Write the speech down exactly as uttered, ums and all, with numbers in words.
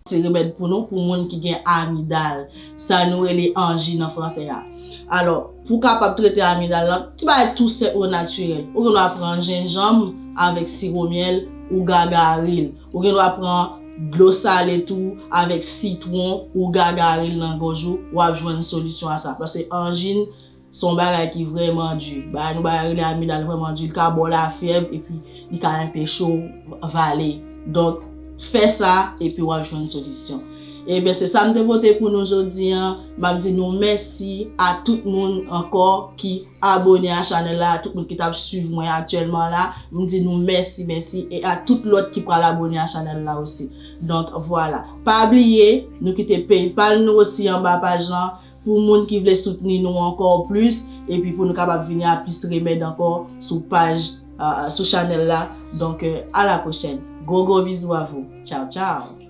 se remèd pou nou, pou moun ki gen amidal, sa nou rele anjin an fransè a. Alò, pou kapab trete amidal la, ti bagay tou senp e natirèl. Ou gen dwa pran jenjanm avèk siwo myèl, ou gagare l. Ou gen dwa pran dlo sale tou avèk sitwon, ou gagare l nan gòj ou, w ap jwenn solisyon a sa. Paske anjin, se yon bagay ki vrèman di. Bagay nou bagay rele amidal vrèman di. Li ka ba w lafyèv epi li ka enpeche w vale. Donk, fè sa epi w ap jwenn solisyon. Ebyen, se sa m te pote pou nou jodi a. M ap di nou mèsi a tout moun ankò ki abone a chanèl la, tout moun ki t ap swiv mwen aktyèlman la. M di nou mèsi, mèsi, e a tout lòt ki pral abone a chanèl la osi. Donk, vwala. Pa bliye, nou kite PayPal nou osi anba paj lan. Pou moun ki vle soutni nou ankò plis, epi pou nou kapab vini a plis remèd ankò sou paj, euh, sou chanèl la. Donk, euh, à la prochaine. Gwo, gwo bizou a vou. Tchaw, tchaw.